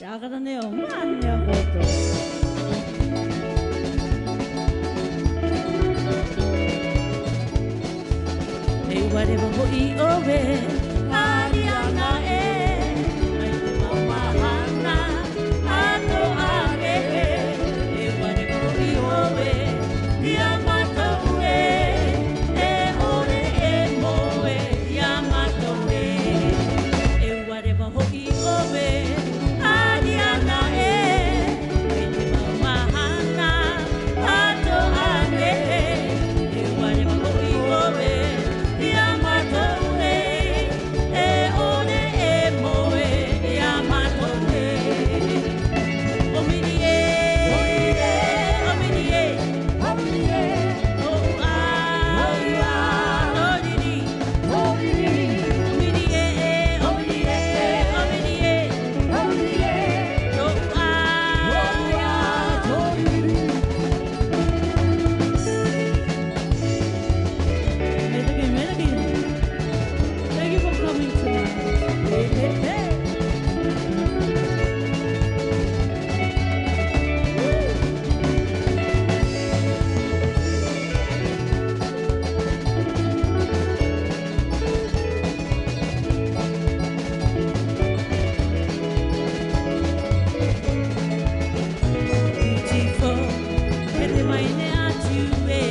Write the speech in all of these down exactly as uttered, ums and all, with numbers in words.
Te ʻākara nei o Mānia koutou. E ʻua reva hoʻi ʻoe, ʻāriana ē, mai te mau mahana atoʻa nehenehe. E ʻua reva hoʻi ʻoe, ia mātou ē, e ʻore e moe, ia mātou ē. E ʻua reva hoʻi ʻoe, ʻāriana ē, mai te mau mahana atoʻa nehenehe. E ʻua reva hoʻi ʻoe, ia mātou ē, e ʻore e moe, ia mātou ē. ʻŌmiri ē, ʻōmiri ē, ʻōmiri ē, ʻōʻua, ʻōʻua, ʻōriri, ʻōriri, ʻōmiri ē, ʻōmiri ē, ʻōmiri ē, ʻōʻua, ʻōʻua, ʻōriri. Mea nui, mea nui. Thank you for coming tonight. Hey, hey, hey. Beautiful, here mai nei atu ē.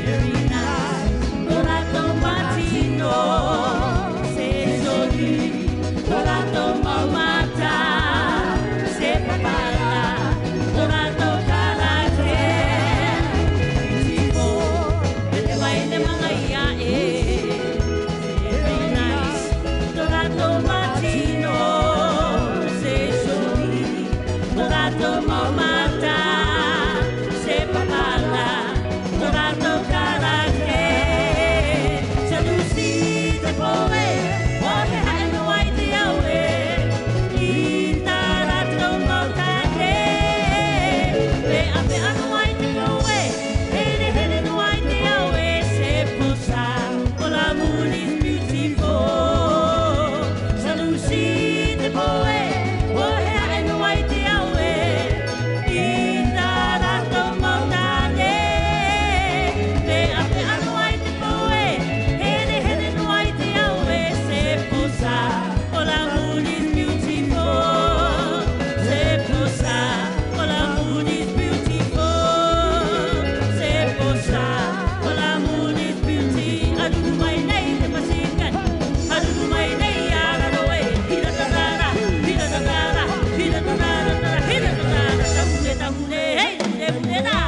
Very nice, tō rātou mau tino, c'est joli, tō rātou mau mata, c'est papara, tō rātou karate. Beautiful, here mai nei mātou ē. Very nice, tō rātou mau tino, c'est joli, tō rātou mau mata, c'est papara, tō rātou karate. Jalousie te poe, ʻua haʻehaʻe noa i te au ē, i tā rātou mau taʻata. Peʻapeʻa noa i te au ē, herehere noa i te au ē, c'est pour ça que l'amour is beautiful. Jalousie te poe, ʻua haʻehaʻe noa i te au ē, i tā rātou mau taʻata. Peʻapeʻa noa i te poe, herehere noa i te au ē, c'est pour ça que l'amour is beautiful. C'est pour ça que l'amour is beautiful. C'est pour ça que l'amour is beautiful. Aruru mai nei te pasikari, aruru mai nei a raro ē. Hira tatara, hira tatara, hira tatara, hira tatara, tahune, tahune, hei, tahune, tahune rā.